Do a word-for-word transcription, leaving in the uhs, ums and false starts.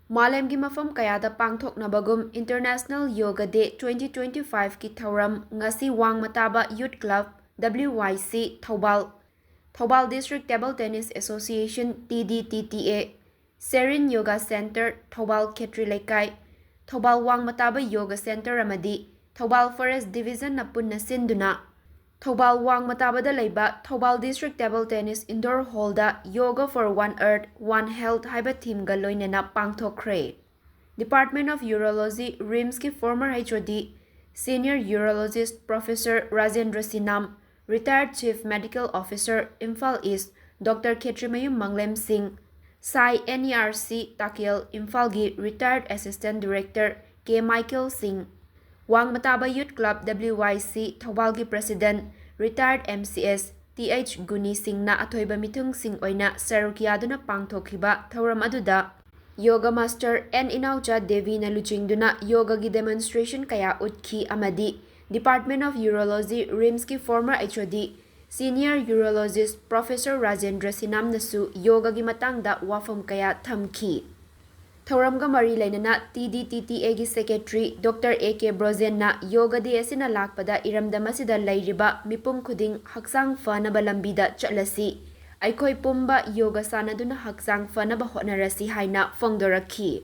ꯃꯥꯂꯦꯝꯒꯤ ꯃꯐꯝ ꯀꯌꯥꯗ ꯄꯥꯡꯊꯣꯛꯅꯕꯒꯨꯝ International Yoga Day twenty twenty-five ꯀꯤ ꯊꯧꯔꯝ ꯉꯁꯤ ꯋꯥꯡꯃ ꯇꯥꯕ Youth Club W Y C Thoubal, Thoubal District Table Tennis Association T D T T A, Serene Yoga Center, Thoubal ꯈꯦꯇ꯭ꯔꯤ ꯂꯩꯀꯥꯏ, ꯊꯧꯕꯥꯜ ꯋꯥꯡꯃ ꯇꯥꯕ Yoga Center ꯑꯃꯗꯤ ꯊꯧꯕꯥꯜ Forest Division ꯅ ꯄꯨꯟꯅ ꯁꯤꯟꯗꯨꯅ ꯊꯧꯕꯥꯜ ꯋꯥꯡꯃ ꯇꯥꯕꯗ ꯂꯩꯕ Thoubal District Table Tennis Indoor Hall the Yoga for One Earth, One Health ꯍꯥꯏꯕ theme ꯒ ꯂꯣꯏꯅꯅ ꯄꯥꯡꯊꯣꯛꯈ꯭ꯔꯦ꯫ Department of Urology, RIMS ꯀꯤ former H O D, Senior Urologist Professor Rajendra Sinam, Retired Chief Medical Officer, Imphal East, Doctor ꯈꯦꯇ꯭ꯔꯤꯃꯌꯨꯝ ꯃꯪꯂꯦꯝ ꯁꯤꯡ, ꯁꯥꯏ N E R C ꯇꯥꯀꯦꯜ, ꯏꯝꯐꯥꯜꯒꯤ Retired Assistant Director K Michael ꯁꯤꯡ, ꯋꯥꯡꯃ ꯇꯥꯕ Youth Club W Y C ꯊꯧꯕꯥꯜꯒꯤ President, Retired M C S T H ꯒꯨꯅꯤ ꯁꯤꯡꯅ ꯑꯊꯣꯏꯕ ꯃꯤꯊꯨꯡꯁꯤꯡ ꯑꯣꯏꯅ ꯁꯔꯨꯛ ꯌꯥꯗꯨꯅ ꯄꯥꯡꯊꯣꯛꯈꯤꯕ ꯊꯧꯔꯝ ꯑꯗꯨꯗ Yoga Master N ꯏꯅꯥꯎꯆꯥ ꯗꯦꯕꯤꯅ ꯂꯨꯆꯤꯡꯗꯨꯅ ꯌꯣꯒꯒꯤ demonstration ꯀꯌꯥ ꯎꯠꯈꯤ ꯑꯃꯗꯤ Department of Urology, RIMS ꯀꯤ former H O D, Senior Urologist Professor Rajendra Sinamꯅꯁꯨ ꯌꯣꯒꯒꯤ ꯃꯇꯥꯡꯗ ꯋꯥꯐꯝ ꯀꯌꯥ ꯊꯝꯈꯤ꯫ ꯊꯧꯔꯝꯒ ꯃꯔꯤ ꯂꯩꯅꯅ T D T T A ꯒꯤ Secretary Doctor A K ꯕ꯭ꯔꯣꯖꯦꯟꯅ Yoga Day ꯑꯁꯤꯅ ꯂꯥꯛꯄꯗ ꯏꯔꯝꯗꯝ ꯑꯁꯤꯗ ꯂꯩꯔꯤꯕ ꯃꯤꯄꯨꯝ ꯈꯨꯗꯤꯡ ꯍꯛꯆꯥꯡ ꯐꯅꯕ ꯂꯝꯕꯤꯗ ꯆꯠꯂꯁꯤ, ꯑꯩꯈꯣꯏ ꯄꯨꯝꯕ ꯌꯣꯒ ꯁꯥꯟꯅꯗꯨꯅ ꯍꯛꯆꯥꯡ ꯐꯅꯕ ꯍꯣꯠꯅꯔꯁꯤ ꯍꯥꯏꯅ ꯐꯣꯡꯗꯣꯔꯛꯈꯤ꯫